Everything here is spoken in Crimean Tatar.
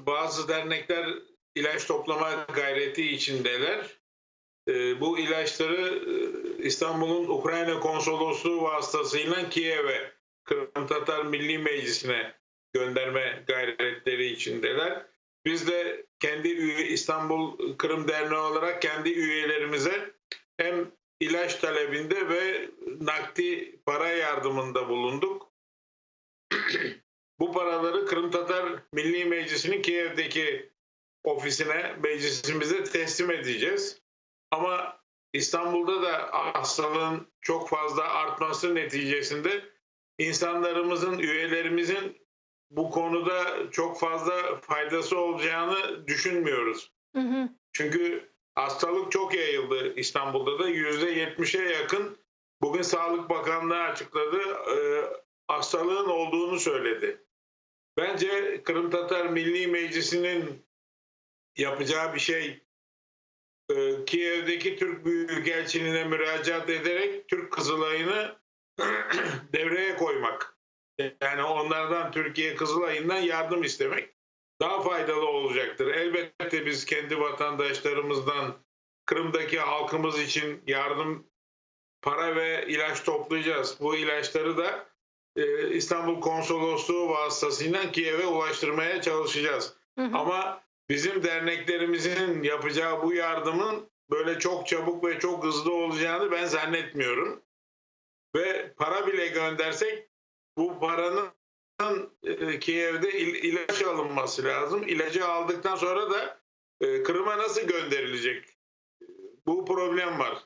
Bazı dernekler ilaç toplama gayreti içindeler. Bu ilaçları İstanbul'un Ukrayna konsolosluğu vasıtasıyla Kiev'e, Qırımtatar Milliy Meclisine gönderme gayretleri içindeler. Biz de kendi üye İstanbul Qırım Derneği olarak kendi üyelerimize hem ilaç talebinde ve nakdi para yardımında bulunduk. Bu paraları Qırımtatar Milliy Meclisinin Kiev'deki ofisine, meclisimize teslim edeceğiz. Ama İstanbul'da da hastalığın çok fazla artması neticesinde insanlarımızın, üyelerimizin bu konuda çok fazla faydası olacağını düşünmüyoruz. Çünkü hastalık çok yayıldı İstanbul'da da, %70'e yakın bugün Sağlık Bakanlığı açıkladı, hastalığın olduğunu söyledi. Bence Kırım Tatar Milliy Meclisi'nin yapacağı bir şey Kiev'deki Türk Büyükelçiliğine müracaat ederek Türk Kızılay'ını devreye koymak. Yani onlardan, Türkiye Kızılay'ından yardım istemek daha faydalı olacaktır. Elbette biz kendi vatandaşlarımızdan Kırım'daki halkımız için yardım, para ve ilaç toplayacağız. Bu ilaçları da İstanbul Konsolosluğu vasıtasıyla Kiev'e ulaştırmaya çalışacağız. Ama bizim derneklerimizin yapacağı bu yardımın böyle çok çabuk ve çok hızlı olacağını ben zannetmiyorum. Ve para bile göndersek bu paranın Kiev'de ilaç alınması lazım. İlacı aldıktan sonra da Kırım'a nasıl gönderilecek? Bu problem var.